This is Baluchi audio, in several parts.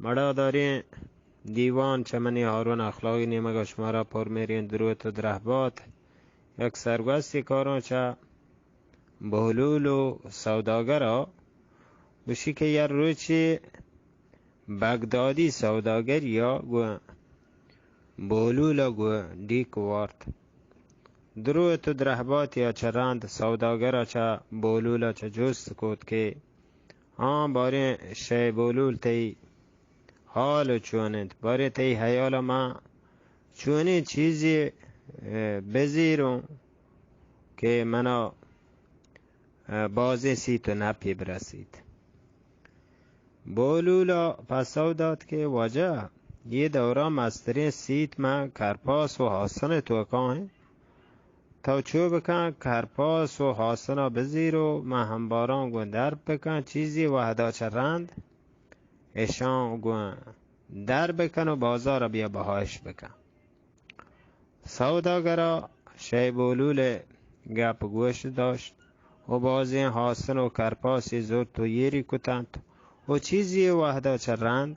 مڑاداریں دیوان چہ منی ہارون اخلاقی نیمگ ءَ شمارا پر میریں دروت و درہبات۔ یک سرگوستی کاراں چہ بہلول و سوداگر ءَ، گوشی کہ یک روچے بغدادی سوداگرے ءَ گوں بہلول ءَ گوں ڈیک وارت۔ دروت و درہباتی ءَ چہ رند سوداگر ءَ چہ بہلول ءَ چہ جست کت کہ آں باریں شے بہلول تئی حال چون انت؟ باریں تئی حیال ءَ من چونیں چیزے، اے، بزیروں کہ منا، اے، بازیں سیت و نپے برسیت؟ بہلول ءَ پسو دات کہ واجہ، یہ دورا مستریں سیت من کرپاس و ہاسن توکا انت۔ تو چو بکن، کرپاس و ہاسنا بزیر و من ہمباراں گوں درب بکن، چیزے وہدا چہ رند اشاں گوں در بکن و بازار ءَ بیا بہایش بکن۔ سوداگر ءَ شے بہلول ءِ گپ گوش داشت و بازیں ہاسن و کرپاسے زرت و ایری کتنت و چیزے وہدا چہ رند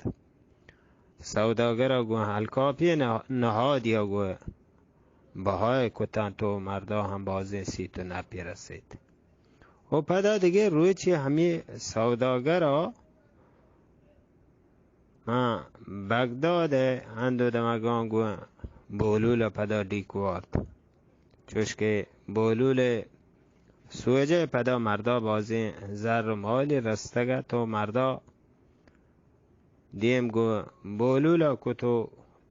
سوداگر ءَ گوں الکاپی نہ-، نہادی ءَ گوں بہائے کتنت و مردا ہم بازیں سیت و نپے رسیت۔ و پدا دگہ روچے ہمے سوداگر ءَ ماں بغداد ءِ ہند و دمگاں گوں بہلول ءَ پدا ڈیک وارت، چوش کہ بہلول ءِ سوج ءَ پدا مردا بازیں زر و مالے رستگ ات و مردا دیم گوں بہلول ءَ کت و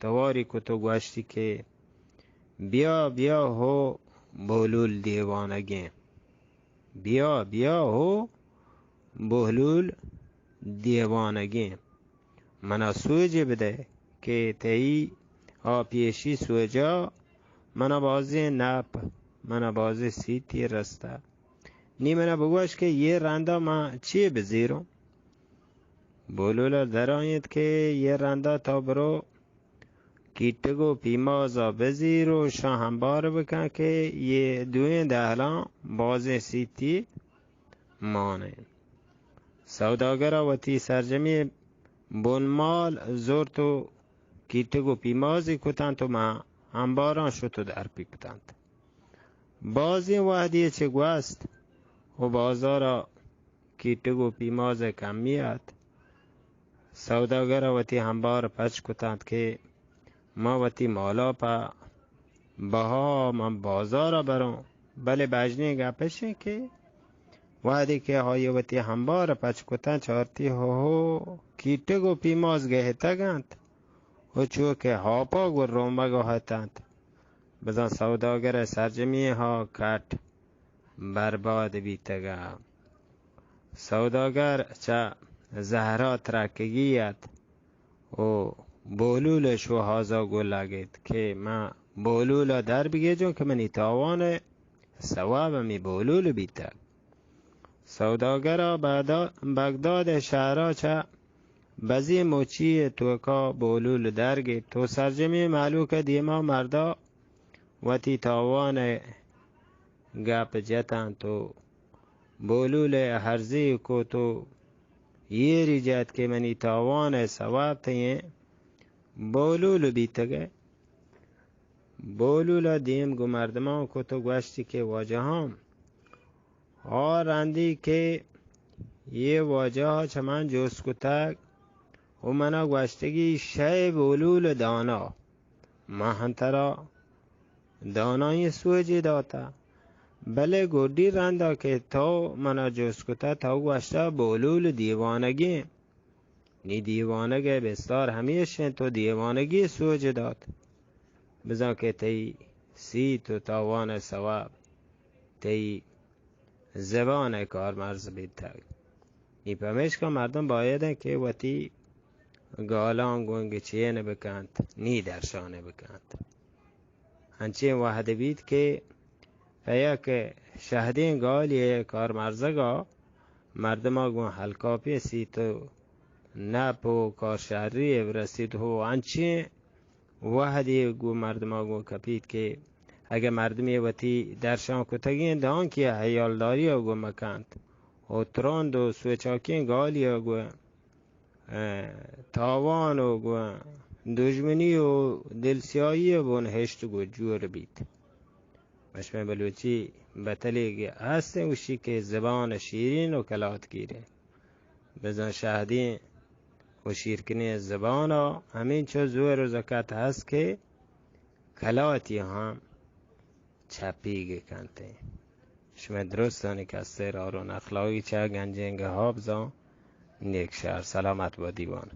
تواری کت و گوشتی کہ بیا، بیا ہو بہلول دیوانگیں۔ بیا، بیا ہو بہلول دیوانگیں۔ منا سوجے بدئے کہ تئی آ پیشی سوجا منا بازیں نپ، منا بازیں سیتی رستہ۔ نی منا بگوش کہ یہ رندا من چی بزیروں؟ بولولا درائینت کہ یہ رندا تو برو کیٹگ و پیمازا بزیر و شاں ہمبار بکن کہ یہ دوئیں دہلاں بازیں سیتی مانیں۔ سوداگر ءَ وتی سرجمی بنمال زرت و کیٹگ و پیمازی کتنت و ماں ہمباراں شت و درپی کتنت۔ بازیں وہدی چہ گوست و بازار ءَ کیٹگ و پیماز ءِ کمی ات۔ سوداگر ءَ وتی ہمبار پچ کتنت کہ من وتی مالا پہ بہا من بازار ءَ بروں، بلے بژنیں گپ اش انت کہ وہدے کہ آئی ءَ وتی ہمبار پچ کتنت، چارتی ہو ہو کیٹگ و پیماز گہتگ انت و چو کہ ہاپا گوں رومگ ءَ اتنت، بزاں سوداگر ءِ سرجمی ہا کٹ برباد بیتگ ات۔ سوداگر چہ زہرا ترکگی ات و بولول ءِ شوہازا گوں لگت کہ من بولول ءَ در بگیجوں کہ منی تاوان ءِ سوب ہمے بولول بیتگ۔ سوداگر ءَ بغدا-، بغداد ءِ شہر ءَ چہ بزیں مچی ءِ توکا بولول در گپت و سرجمیں مہلوک ءِ دیما مردا وتی تاوان ءِ گپ جتنت و بولول ءِ ہرزی کت و ایری جت کہ منی تاوان ءِ سوب تئیں بولول بیتگ ءَ۔ بولول ءَ دیم گوں مردماں کت و گوشتی کہ واجہاں، آ رندی کہ یہ واجہ ءَ چہ من جست کتگ و منا گوشتگی شے بولول دانا، من ہم ترا دانائیں سوجے داتہ، بلے گڈی رندا کہ تو منا جست کتہ، تو گوشتہ بولول دیوانگیں۔ نی دیوانگ ءِ بستار ہمیش انت، تو دیوانگی سوج دات۔ بزاں کہ تئی سیت و تاوان ءِ سوب تئی زبان ءِ کارمرز بیتگ۔ نی پمیشکا مردم باید انت کہ وتی گالاں گوں گچین بکنت، نی درشان بکنت۔ انچیں وہد بیت کہ پہ یک شہدیں گالی ءِ کارمرزگا مردما گوں ہلکاپی سیت و نپ و کارشہری برسیت و انچیں وہدے گوں مردما گوں کپیت کہ اگہ مردمے وتی درشان کتگیں دانکے ءِ ہیالداری ءَ گوں مکنت و ترند و سوچاکیں گالی ءَ گوں اه، تاوان و گوں دژمنی و دلسیاہی بن ہشت گوں جوڑ بیت۔ مشمئے بلوچی بتلے کہ ہستیں گوشی کہ زبان شیرین و کلات گیریں۔ بزاں شہدیں و شیرکنیں زبان ء ہمینچو زور و زکت ہست کہ کلاتی ہم چپیگ کنت۔ شمئے درستانی کستر آرون اخلاقی چہ گنجیں گہاب زان۔ نیک شہر، سلامت با دیوان۔